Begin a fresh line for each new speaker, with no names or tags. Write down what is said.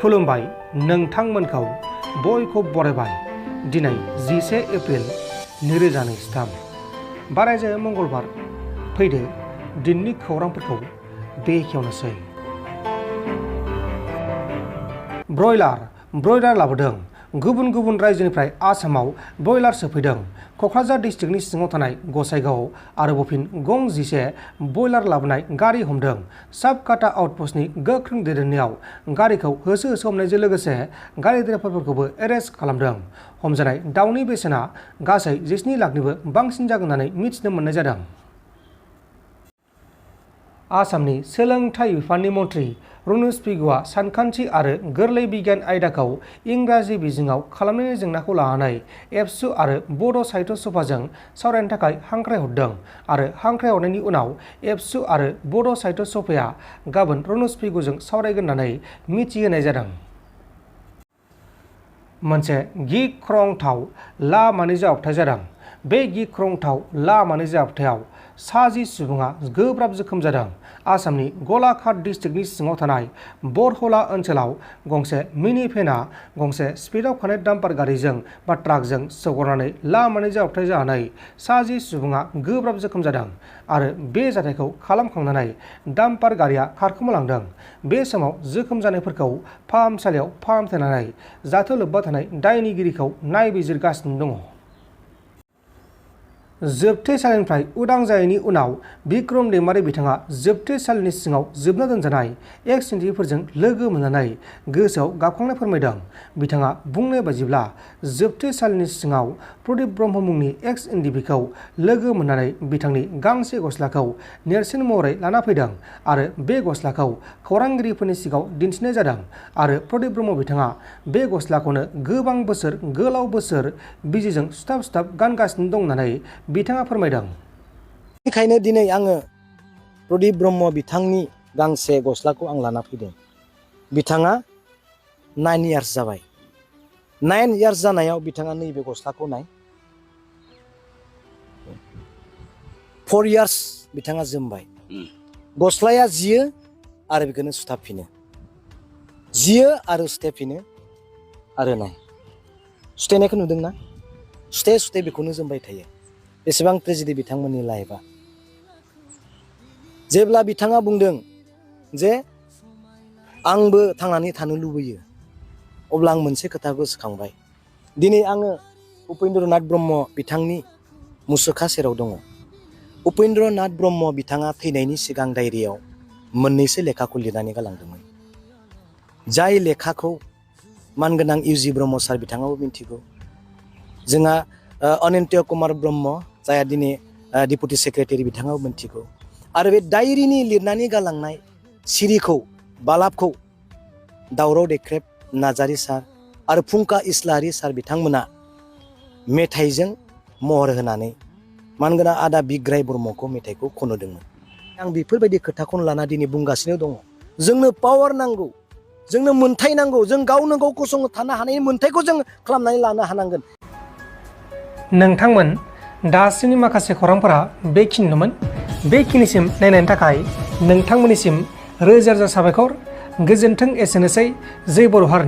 खुलुमबाय नोंथांमोनखौ बयखौ बरायबाय दिनै 11 एप्रिल 2023 बारायजाय मंगलबार फैदो दिननि खौरांफोरखौ बेखेवनोसै। ब्रयलार लाबोदों। गुबुन गुबुन रायजोनिफ्राय आसामाव ब्रयलार सोफैदों। क'क्राझार डिस्ट्रिक्टनि सिङाव थानाय गसाइगावआव आरोबाव फिन गं 11 ब्रयलार लाबोनाय गारि हमदों। साबकाटा आउटपस्टनि गोख्रों दैदेननायाव गारिखौ होसो हमनायजों लोगोसे गारि ड्राइभारफोरखौबो एरेस्ट खालामदों। हमजानाय दाउनि बेसेना गासै 17 लाखनिबो बांसिन जागोन होननानै मिथिनो मोननाय जादों। आसामनि सोलोंथाइ बिफाननि मन्थ्रि रनज पेगुआ सानखान्थि आरो गोरलै बिगियान आयदाखौ इंराजि बिजोङाव खालामनायनि जेंनाखौ लानानै एबसु आरो बड' साहित्य सभाजों सावरायनो थाखाय हांख्रायहरदों आरो हांख्रायहरनायनि उनाव एबसु आरो बड' साहित्य सभाया गाबोन रनज पेगुजों सावरायगोन होननानै मिथिहोनाय जादों। मोनसे गिख्रंथाव लामानि जाब्रबथाय जादों। बे गिख्रंथाव लामानि जाब्रबथायाव 10 सुबुङा गोब्राब जोखोम जादों। आसामनि गलाघाट डिस्ट्रिक्टनि सिङाव थानाय बरहला ओनसोलाव गंसे मिनि भेना गंसे स्पिडआव खारनाय डाम्पार गारिजों बा ट्राकजों सौग्रावनानै लामानि जाब्रबथाय जानानै 10 सुबुङा गोब्राब जोखोम जादों आरो बे जाथायखौ खालामखांनानै डाम्पार गारिया खारखोमालांदों। बे समाव जोखोम जानायफोरखौ फाहामसालियाव फाहामथायनानै जाथायाव लोब्बा थानाय दायनिगिरिखौ नायबिजिरगासिनो दङ। जोबथेसालिनिफ्राय उदां जायैनि उनाव बिक्रम दैमारि बिथाङा जोबथेसालिनि सिङाव जोबना दोनजानाय एक्स एनडिएफबीफोरजों लोगो मोननानै गोसोआव गाबखांनाय फोरमायदों। बिथाङा बुंनाय बायदिब्ला जोबथेसालिनि सिङाव प्रदीप ब्रह्म मुंनि एक्स एनडिएफबीखौ लोगो मोननानै बिथांनि गांसे गस्लाखौ नेरसोन महरै लाना फैदों आरो बे गस्लाखौ खौरांगिरिफोरनि सिगाङाव दिन्थिनाय जादों आरो प्रदीप ब्रह्म बिथाङा बे गस्लाखौनो गोबां गोलाव बोसोर बिजिजों सुथाब गानगासिनो दं होननानै बिथाङा फोरमायदों।
बेनिखायनो दिनै आङो प्रदीप ब्रह्म बिथांनि गांसे गस्लाखौ आं लाना फैदों। बिथाङा 9 इयार्स जाबाय। 9 इयार्स जानायाव बिथाङा नैबे गस्लाखौ नाय 4 इयार्स बिथाङा जोमबाय। गस्लाया जियो आरो बेखौनो सुथाबफिनो, जियो आरो सुथेफिनो आरो नाय सुथेनायखौ नुदोंना? सुथे बेखौनो जोमबाय थायो। बेसेबां ट्रेजेडि बिथांमोननि लाइफआ। जेब्ला बिथाङा बुंदों जे आंबो थांनानै थानो लुबैयो, अब्ला आं मोनसे खोथा गोसोखांबाय। दिनै आङो उपेन्द्र नाथ ब्रह्म बिथांनि मुसुखा सेराव दङ। उपेन्द्र नाथ ब्रह्म बिथाङा थैनायनि सिगां डायरियाव मोननैसो लेखाखौ लिरनानै गालांदोंमोन। जाय लेखाखौ मानगोनां इउजि ब्रह्म सार बिथाङाबो मिन्थिगौ। जोंहा अनन्त कुमार ब्रह्म जायहा दिनै डिपुटि सेक्रेटारि बिथाङाबो मिन्थिगौ। आरो बे डायरिनि लिरनानै गालांनाय सिरिखौ बालाबखौ दावराव देख्रेब नार्जारी सार आरो फुंखा इस्लारि सार बिथांमोना मेथाइजों महर होनानै मानगोनां आदा बिग्राय ब्रह्मखौ मेथाइखौ खनहोदोंमोन। आं बेफोरबायदि खोथाखौनो लाना दिनै बुंगासिनो दङ। जोंनो पावार नांगौ, जोंनो मोन्थाय नांगौ। जों गावनो गाव गसंना थानो हानायनि मोन्थायखौ जों खालामनानै लानो हानांगोन।
नोंथांमोन दासिमनि माखासे खौरांफोरा बेखिनिनोमोन। बेखिनिसिम नायनायनि थाखाय नोंथांमोननिसिम रोजा रोजा साबायखर। गोजोन्थों। एसेनोसै। जै बर' हारिनि।